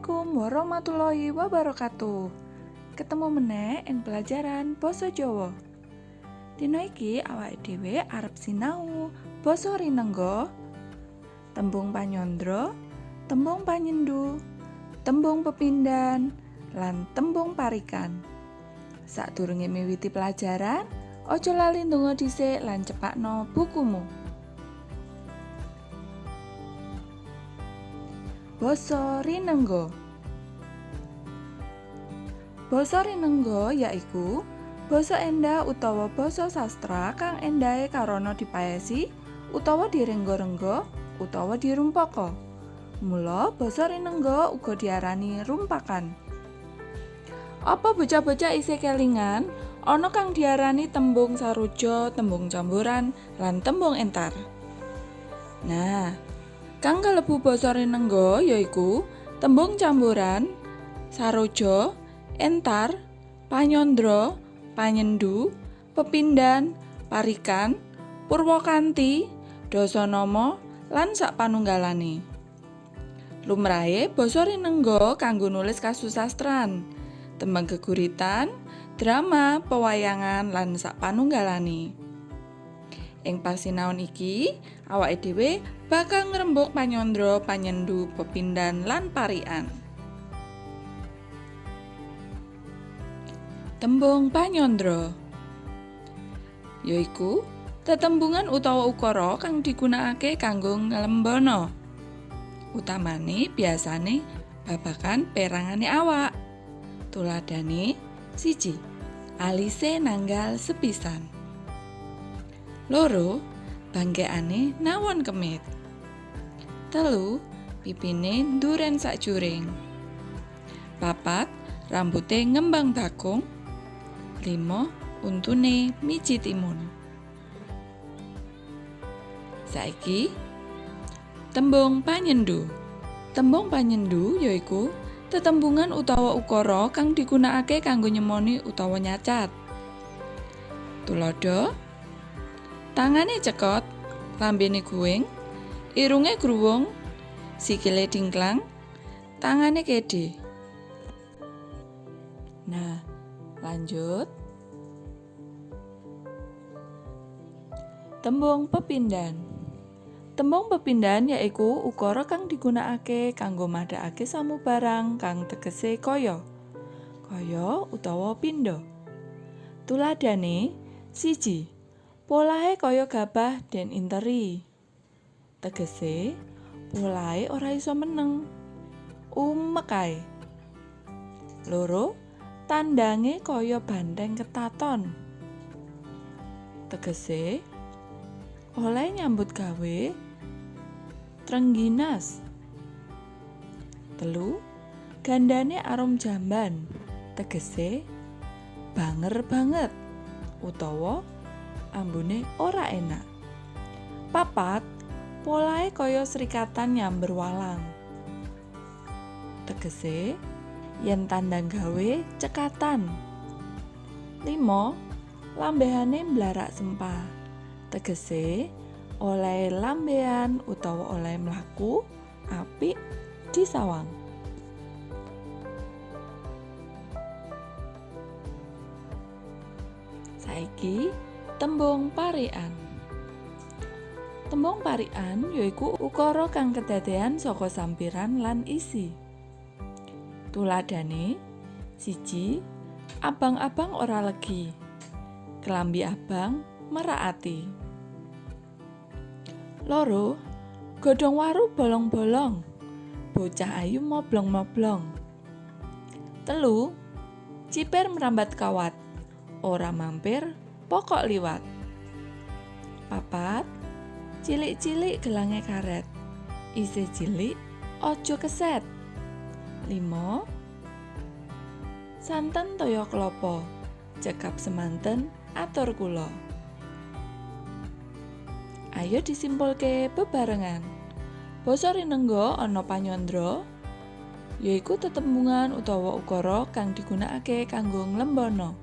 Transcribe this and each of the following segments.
Assalamualaikum warahmatullahi wabarakatuh. Ketemu meneh ing pelajaran Basa Jawa. Dina iki awake dhewe arep sinau basa rinengga, tembung panyandra, tembung panyendu, tembung pepindhan, lan tembung parikan. Sadurunge miwiti pelajaran, aja lali ndonga dhisik lan cepakno bukumu. Basa rinengga. Basa rinengga yaiku basa endah utawa basa sastra kang endahe karana dipaesi utawa direngga-rengga utawa dirumpaka. Mula basa rinengga uga diarani rumpakan. Apa bocah-bocah isih kelingan ana kang diarani tembung saruja, tembung camburan, lan tembung entar? Nah, kang kalebu basa rinengga yaiku tembung camburan, saruja, entar, panyandra, panyendu, pepindhan, parikan, purwakanti, dasanama, lan sapanunggalane. Lumrahe basa rinengga kanggo nulis kasusastran, tembang geguritan, drama, pewayangan, lan sapanunggalane. Ing pasinaon iki, awake dhewe bakal ngrembug panyandra, panyendu, pepindhan, lan parikan. Tembung panyandra yaiku tetembungan utawa ukara kang digunakake kanggo nglembana. Utamane biasane babagan perangane awak. Tuladhane 1. Alise nanggal sepisan. 2. Bangkekane nawon kemit. 3. Pipine nduren sakjuring. 4. Rambute ngembang bakung. 5. Untune miji timun. Saiki tembung panyendu. Tembung panyendu yaiku tetembungan utawa ukara kang digunakake kanggo nyemoni utawa nyacat. Tuladha: tangane cekot, lambene guwing, irunge gruwung, sikile dingklang, tangane kede. Nah, lanjut. Tembung pepindhan. Tembung pepindhan yaiku ukara kang digunakake kanggo madhakake samubarang kang tegese kaya, kaya utawa pindha. Tuladhane 1. Polahe kaya gabah den interi. Tegese polahe ora iso meneng, umek ae. 2. Tandange kaya banteng ketaton. Tegese oleh nyambut gawe trengginas. 3. Gandane arum jamban. Tegese banger banget utawa ambune ora enak. 4. Polahe kaya srikatan nyamber walang. Tegese yen tandang gawe cekatan. 5. Lambehane mblarak sempah. Tegese oleh lambean utawa oleh mlaku apik disawang. Saiki tembung parikan. Tembung parikan yaiku ukara kang kedadean saka sampiran lan isi. Tuladhane 1. Abang-abang ora legi, kelambi abang merak ati. 2. Godhong waru bolong-bolong, bocah ayu moblong-moblong. 3. Cipir merambat kawat, ora mampir pokok liwat. 4. Cilik-cilik gelange karet, isih cilik aja keset. 5. Santen toya klapa, cekap semanten atur kula. Ayo disimpulke bebarengan. Basa rinengga ana panyandra, yaiku tetembungan utawa ukara kang digunakake kanggo nglembana,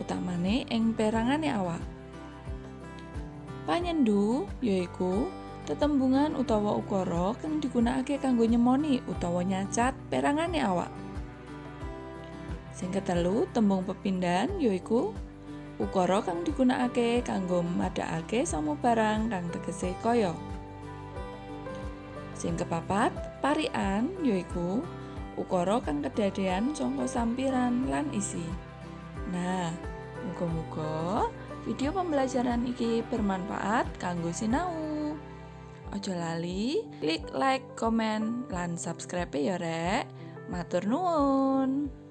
utamane ing perangane awak. Panyendu yaiku Tetembungan utawa ukara kang digunakake kanggo nyemoni utawa nyacat perangane awak. Sing ketelu, tembung pepindhan yaiku ukara kang digunakake kanggo madhakake samubarang kang tegese kaya. Sing kepapat, parikan yaiku ukara kang kedadean saka sampiran lan isi. Nah, muga-muga video pembelajaran iki bermanfaat kanggo sinau. Aja lali klik like, komen, lan subscribe ya, rek. Matur nuwun.